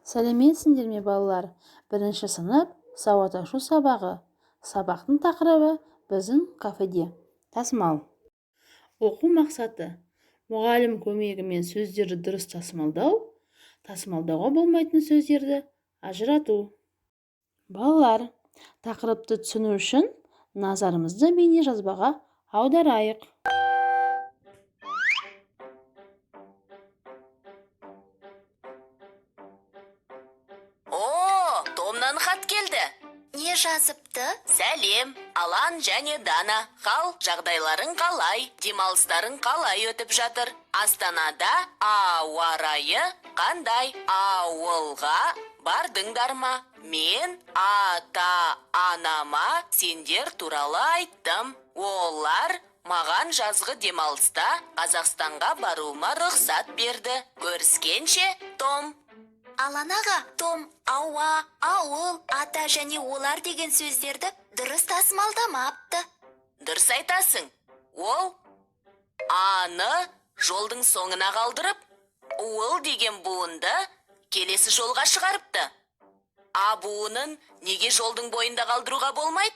Сәлеметсіңдер ме, балалар! Бірінші сынып, сауат ашу сабағы. Сабақтың тақырыбы: «Біздің кафеде тасымал». Оқу мақсаты: мұғалім көмегімен сөздерді дұрыс тасымалдау, тасымалдауға болмайтын сөздерді ажырату. Балалар, тақырыпты түсіну үшін назарымызды бейне жазбаға аударайық. О, Томнан хат келді. Не жазыпты? Сәлем, Алан және Дана. Хал жағдайларың қалай? Демалыстарың қалай өтіп жатыр? Астанада ауа райы қандай? Ауылға бардыңдар ма? Мен ата-анама сендер туралы айттым. Олар маған жазғы демалыста Қазақстанға баруыма рұқсат берді. Көріскенше, Том. Алан аға, Том ауа, ауыл, ата және олар деген сөздерді дұрыс тасымалдамапты. Дұрыс айтасың. Ол аны жолдың соңына қалдырып, уыл деген буынды келесі жолға шығарыпты. А буынын неге жолдың бойында қалдыруға болмайды?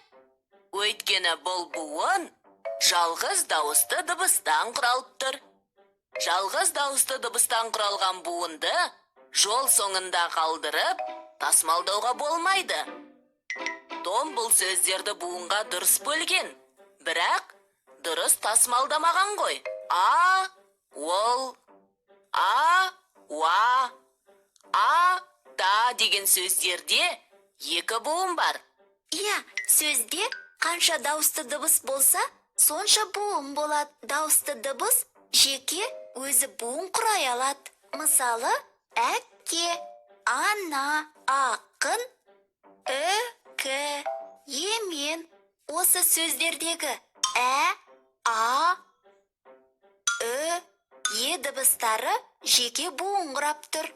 Өйткені бұл буын жалғыз дауысты дыбыстан құралып тұр. Жалғыз дауысты дыбыстан құралған буынды жол соңында қалдырып, тасымалдауға болмайды. Том бұл сөздерді буынға дұрыс бөлген, бірақ дұрыс тасымалдамаған ғой. А, ол, а, уа, а, та деген сөздерде екі буын бар. Иә, сөзде қанша дауысты дыбыс болса, сонша буын болады. Дауысты дыбыс жеке өзі буын құрай алады. Мысалы, әке, ана, ақын, үкі, емен. Осы сөздердегі ә, а, ү, е дыбыстары жеке буын құрап тұр.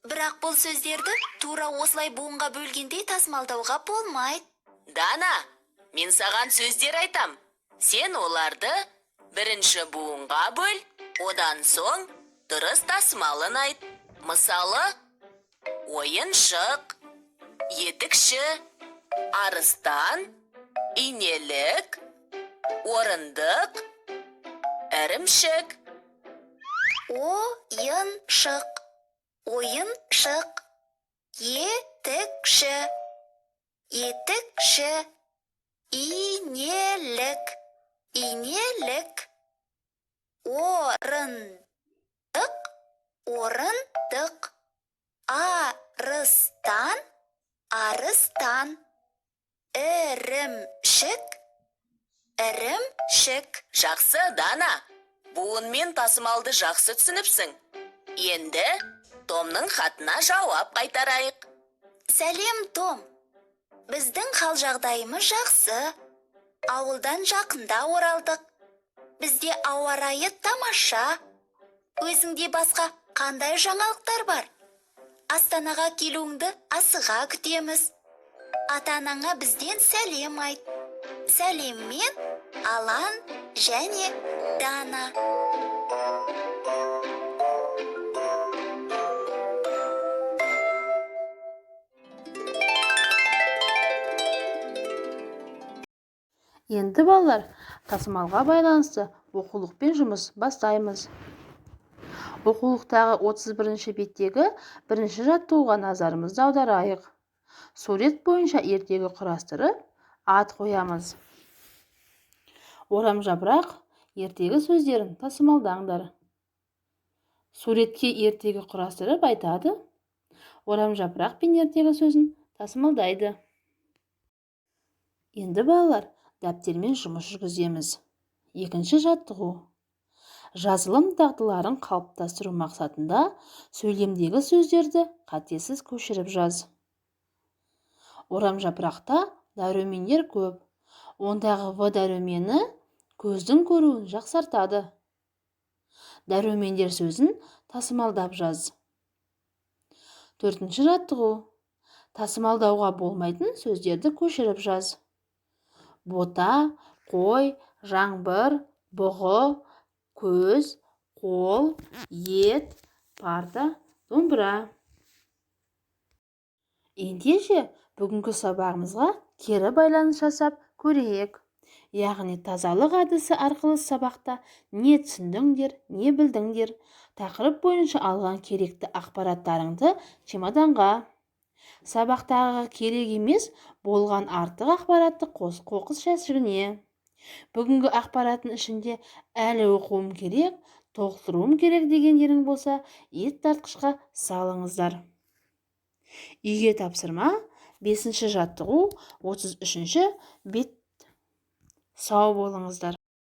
Бірақ бұл сөздерді тура осылай буынға бөлгендей тасымалдауға болмайды. Дана, мен саған сөздер айтам. Сен оларды бірінші буынға бөл, одан соң дұрыс тасымалын айт. Мысалы, ойыншық, етікші, арыстан, инелік, орындық, ірімшік. Ойыншық, ойыншық, етікші, етікші, инелік, инелік, орындық, орындық, арыстан, арыстан, ірімшік, ірімшік. Жақсы, Дана. Буынмен тасымалды жақсы түсініпсің. Енді Томның хатына жауап қайтарайық. Сәлем, Том. Біздің хал жағдайымыз жақсы. Ауылдан жақында оралдық. Бізде ауа райы тамаша. Өзіңде басқа қандай жаңалықтар бар? Астанаға келуіңді асыға күтеміз. Ата-анаңа бізден сәлем айт. Сәлеммен, Алан және Дана. Енді, балалар, тасымалға байланысты оқулықпен жұмыс бастаймыз. Оқулықтағы 31 беттегі бірінші жаттығуға назарымызды аударайық. Сурет бойынша ертегі құрастырып, ат қоямыз. Орамжапырақ ертегі сөздерін тасымалдаңдар. Суретке ертегі құрастырып айтады. Орамжапырақ пен ертегі сөзін тасымалдайды. Енді, балалар, дәптермен жұмыс жүргіземіз. Екінші жаттығу. Жазылым дағдыларын қалыптастыру мақсатында сөйлемдегі сөздерді қатесіз көшіріп жаз. Орамжапырақта дәрумендер көп. Ондағы В дәрумені көздің көруін жақсартады. Дәрумендер сөзін тасымалдап жаз. Төртінші жаттығу. Тасымалдауға болмайтын сөздерді көшіріп жаз. Бота, қой, жаңбыр, бұғы, көз, қол, ет, парта, домбыра. Ендеше, бүгінгі сабағымызға кері байланыс жасап көрейік. Яғни тазалық әдісі арқылы сабақта не түсіндіңдер, не білдіңдер? Тақырып бойынша алған керекті ақпараттарыңды чемоданға, сабақтағы керек емес болған артық ақпаратты қоқыс жәшігіне, бүгінгі ақпараттың ішінде әлі оқуым керек, толықтыруым керек дегендерің болса, ет тартқышқа салыңыздар. Үйге тапсырма: бесінші жаттығу, 33-бет. Сау болыңыздар.